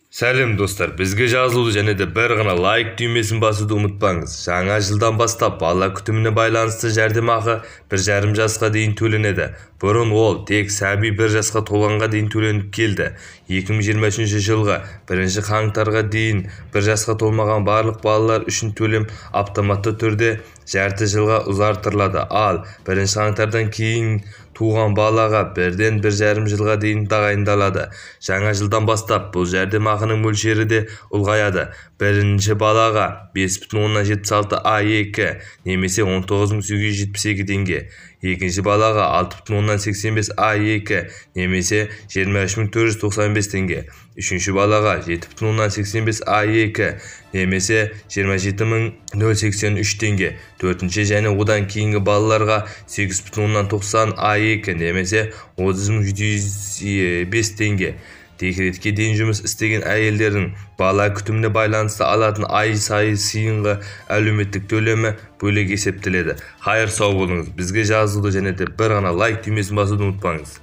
Сәлем, достар! Бізге жазылуды және де бір ғана лайк түймесін басуды ұмытпаңыз. Жаңа жылдан бастап бала күтіміне байланысты жәрдемақы 1,5 жасқа дейін төленеді. Бұрын ол тек сәби 1 жасқа толғанға дейін төленіп келді. 2023 жылғы 1 қаңтарға дейін 1 жасқа толмаған барлық балалар үшін төлем автоматты түрде жарты жылға ұзартылады. Ал 1 қаңтардан кейін туған балаға бірден 1,5 жылға дейін тағайындалады. Жаңа жылдан бастап бұл жәрдемақының мөлшері де ұлғаяды. Бірінші балаға 5,76 АЕК немесе 19 872 теңге, екінші балаға 6,85 АЕК немесе 23 495 теңге, үшінші балаға 7,85 АЕК немесе 27 083 теңге, төртінші және одан кейінгі балаларға 8,90 АЕК немесе 30 705 теңге. Декретке дейін жұмыс істеген әйелдердің бала күтіміне байланысты алатын ай сайынғы әлеуметтік төлемі бөлек есептеледі. Қайыр, сау болыңыз! Бізге жазылуды және де бір ғана лайк түймесін басуды ұмытпаңыз.